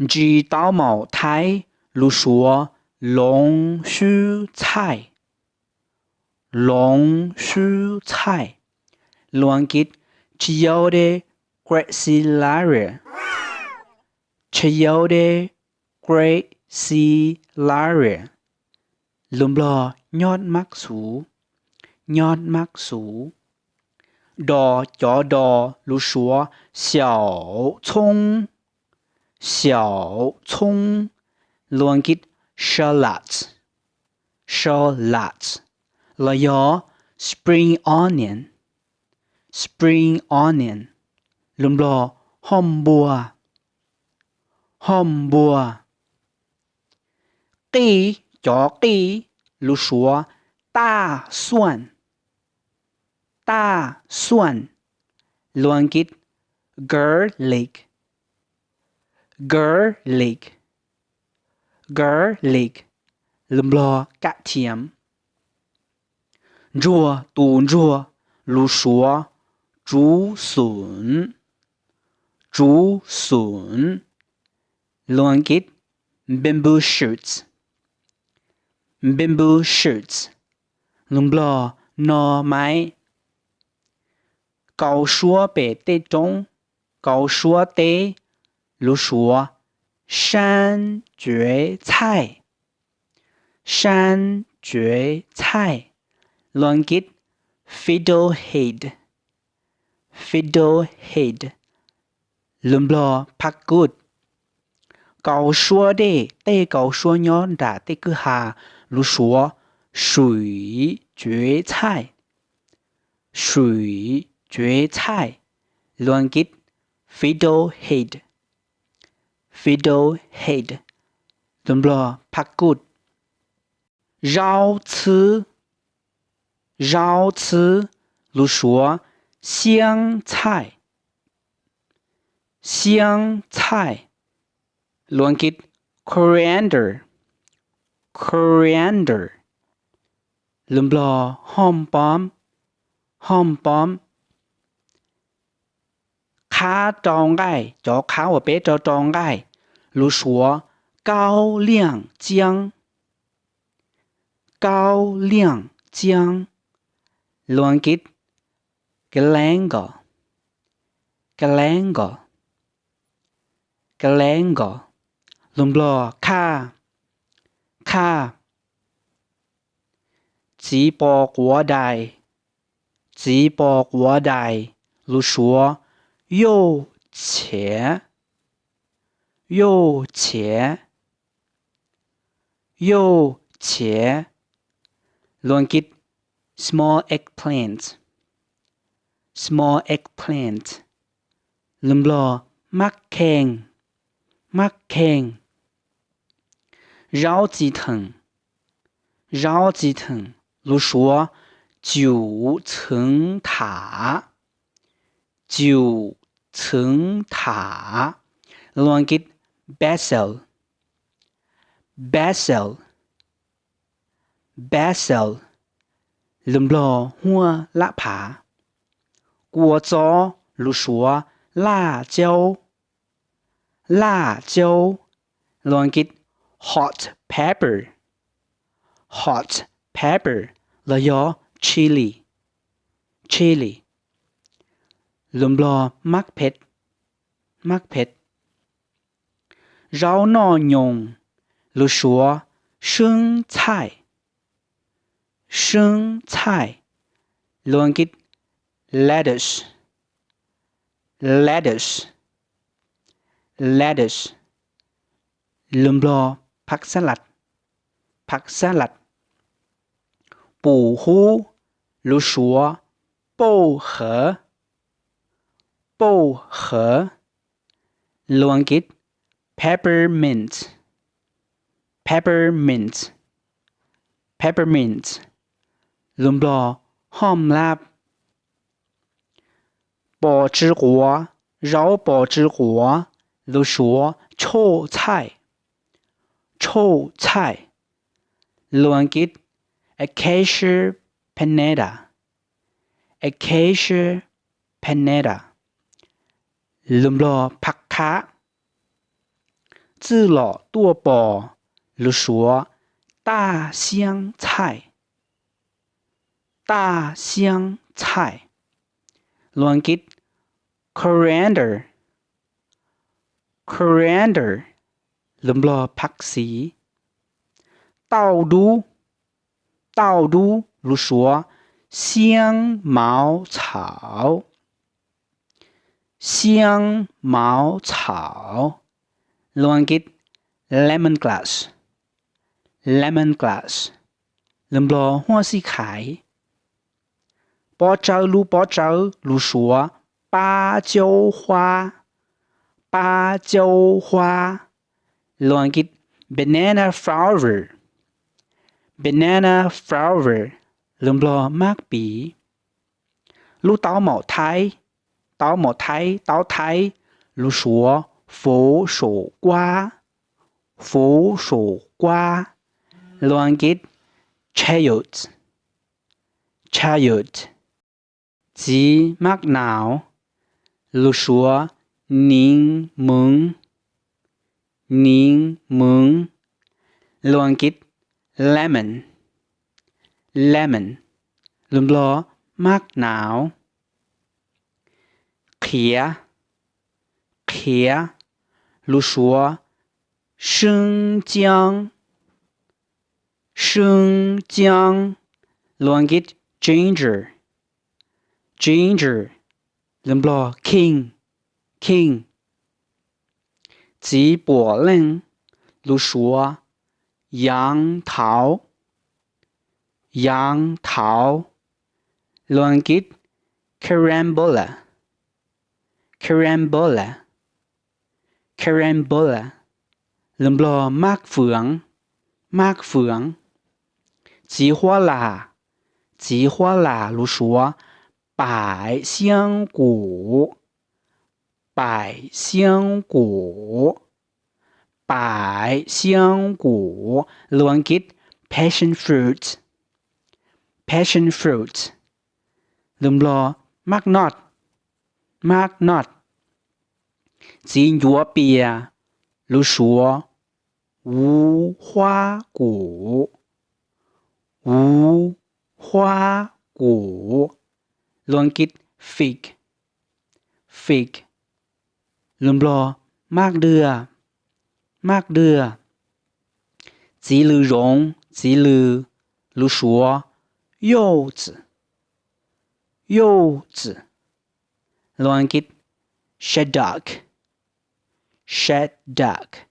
Ntsis taub maum Thaib, lus Suav, lov swb txhaij, lov swb txhaij, Luas Kiv, Chayote gracilaria, Chayote gracilaria, lus Nplog, nyob mab xuv, nyob mab xuv, dos cov dos, lus Suav, xyaum txhoob, xyaum txhoob, Luas Kiv, shallots, shallots, los yog spring onion, spring onion, lus Nplog, hoj npua, hoj npua, qij cov qij, lus Suav, taj xuaj, taj xuaj, Luas Kiv, garlic, garlic, garlic, lus Nplog, kaj thiam, ntsuag, tus ntsuag, lus Suav, tsuv xum, tsuv xum, Luas Kiv, bamboo shoots, bamboo shoots, lus Nplog, hno maiv, kau suab pem tej roob, kau suab teb, lus Suav, 山蕨菜, 山蕨菜, Luas Kiv, fiddlehead, fiddlehead, lus Nplog, phaj kuj, kau suab dej, tej kau suab nyob nram tej kwj ha, lus Suav, 水蕨菜, 水蕨菜, Luas Kiv, fiddlehead, fiddlehead, lus Nplog, phaj kuj, zaub txhwb, zaub txhwb, lus Suav, 香菜, 香菜, Luas Kiv, coriander, coriander, lus Nplog, hoj npom, hoj npom, qhab rau nqaij, cov qhab uas peb rau rau nqaij, lus Suav, 高亮姜, 高亮姜, Luas Kiv, galangal, galangal, galangal, lus Nplog, khaj, khaj, txiv pos quav dais, txiv pos quav dais, lus Suav, 柚茄, 柚茄, 柚茄, Luas Kiv, small eggplant, small eggplant, lus Nplog, mab kheej, mab kheej, zaub txiv theem, zaub txiv theem, lus Suav, 九层塔, 九层塔, Luas Kiv, basil, basil, basil, lus Nplog, huaj laj phav, kua txob, lus Suav, 辣椒, 辣椒, Luas Kiv, hot pepper, hot pepper, los yog chili, chili, lus Nplog, mab phem, mab phem, zaub noj nyoos, lus Suav, 生菜, 生菜, Luas Kiv, lettuce, lettuce, lettuce, lus Nplog, phaj xab las, phaj xab las, pum hub, lus Suav, 薄荷, 薄荷, Luas Kiv, peppermint, peppermint, peppermint, lus Nplog, hoj nplab, pos tsw quav, zaub pos tsw quav, lus Suav, 臭菜, 臭菜, Luas Kiv, Acacia pinata, Acacia pinata, lus Nplog, phaj khab, twj lom tuaj pom, lus Suav, 大香菜, 大香菜, lus Askiv, coriander, coriander, lus Nplog, phaj xiv, tauj dub, tauj dub, lus Suav, 香茅草, 香茅草, lus Askiv, lemon grass, lemon grass, lus Nplog, huab xib khais, pob tsawb, lub pob tsawb, lus Suav, 芭蕉花, 芭蕉花, lus Askiv, banana flower, banana flower, lus Nplog, mab piv, lub taub maum thaib, taub maum thaib, taub thaib, lus Suav, 佛手瓜, 佛手瓜, lus Askiv, carrot, carrot, txiv mab nauv, lus Suav, 檸檬, 檸檬, lus Askiv, lemon, lemon, lus Nplog, mab nauv, qhiav, qhiav, lus Suav, 生姜, 生姜, lus Askiv, ginger, ginger, lus Nplog, khiv, khiv, txiv puam leej, lus Suav, 杨桃, 杨桃, lus Askiv, carambola, carambola, carambola, lus Nplog, mab fwm, mab fwm, txiv huab lam, txiv huab lam, lus Suav, 百香果, 百香果, 百香果, lus Askiv, passion fruit, passion fruit, lus Nplog, mab noj, mab noj, txiv ncuav pias, lus Suav, 无花果, 无花果, lus Askiv, fig, fig, lus Nplog, mab dwg, mab dwg, txiv lws zoov, txiv lws, lus Suav, 柚子, 柚子, lus Askiv, shaddock, shaddock,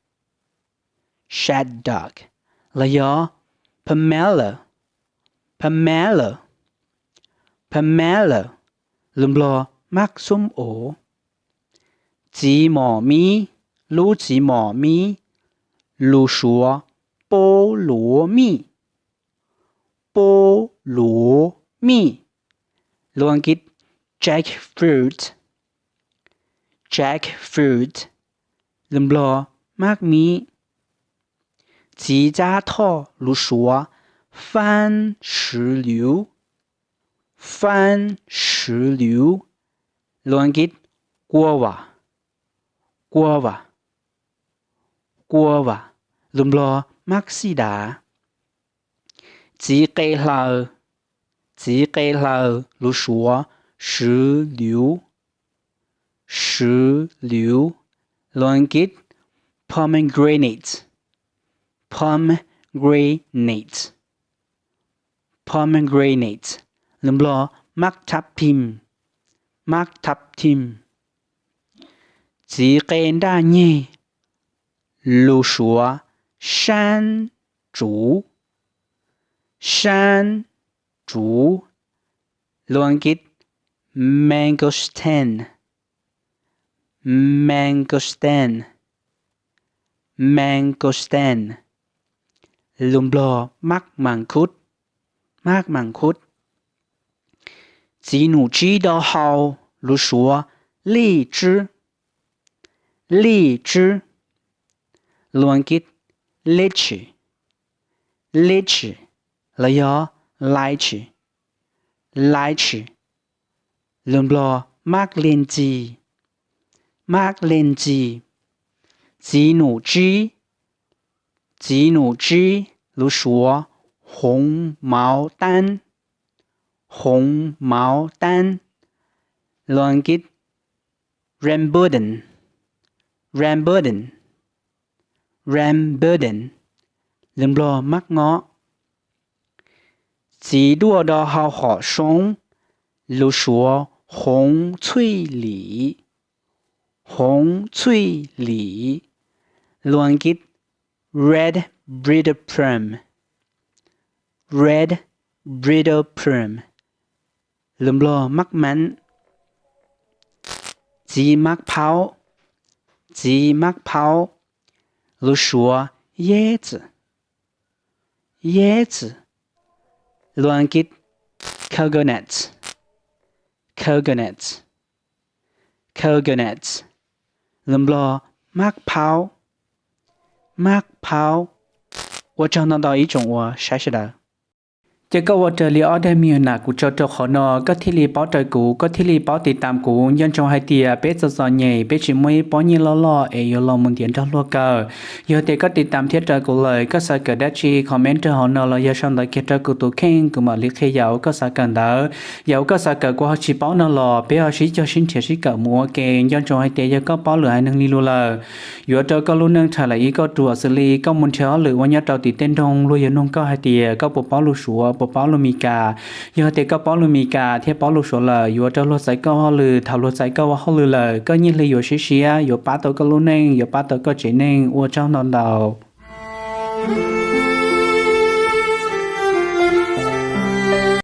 shaddock, los yog pomelo, pomelo, pomelo, lus Nplog, mab xoob ov, txiv mom mib, lub txiv mom mib, lus Suav, 菠萝蜜, 菠萝蜜, lus Askiv, jackfruit, jackfruit, lus Nplog, mab mib, txiv cab thoj, lus Suav, 番石榴, 番石榴, lus Askiv, guava, guava, guava, lus Nplog, mab xib dav, txiv qe hlaws, txiv qe hlaws, lus Suav, 石榴, 石榴, lus Askiv, pomegranate, pomegranate, pomegranate, lus Nplog, mab thab thim, mab thab thim, txiv qe nraj nyeg, lus Suav, 山竹, 山竹, lus Askiv, mangosteen, mangosteen, mangosteen, lus Nplog, mab mas khuv, mab mas khuv, txiv num tsib do hau, lus Suav, 荔枝, 荔枝, lus Askiv, lychee, lychee, los yog lychee, lychee, lus Nplog, mab lees txis, mab lees txis, txiv num tsib Txiv num tsib, lus Suav, 红毛丹, 红毛丹, Luas kiv, rambutan, rambutan, rambutan, lus Nplog mab ngob. Txiv duaj do hau hom soob, lus Suav, 红翠李, 红翠李, Luas kiv, red bridle plum, red bridle plum, lus Nplog mab mab. Txiv mab phaub, txiv mab phaub, lus Suav, 椰子, 椰子, Luas kiv, coconuts, coconuts, coconuts, lus Nplog mab phaub, mab phaub. Ua tsaug ntau ntau ib tsoom uas saib sawv daws. Ces koj ua raws li ob daim me nyuam nas kuv tso rau qhov no, koj thiaj li paub raws kuv, koj thiaj li paub tiv tam kuv. Nco ntsoov hais tias peb txom txom nyem, peb tsis muaj ib pob nyiaj loj loj es yuav los mus ntiav nrog luag kaw. Yog tias koj tiv tam thiab raws kuv lawm, koj xav kawm dab tsi comment rau hauv no los yog sau ntawv kiag rau kuv tus kheej, kuv mam li qhia yam uas koj xav kawm ntawd. Yam uas koj xav kawm kuv ho tsis paub no los peb ho sib cog sib nrhiav sib kawm mus ua ke. Nco ntsoov hais tias yog koj paub lwm haiv neeg li lus lawm, yuav rau koj lub neej txhawm lawm ib kauj ruam xws li koj mus nrhiav hauj lwm ua nyob rau tim tej nroog, luag yuav nug koj hais tias koj puas paub lus Suav, puas paub lus Mis Kas. Yog tias koj paub lus Mis Kas thiab paub lus Suav lawm, yuav rau luag txais koj ua hauj lwm. Thaum luag txais koj ua hauj lwm lawm, koj nyiaj hli yuav siab siab, yuav pab tau koj lub neej, yuav pab tau koj tsev neeg. Ua tsaug ntau ntau.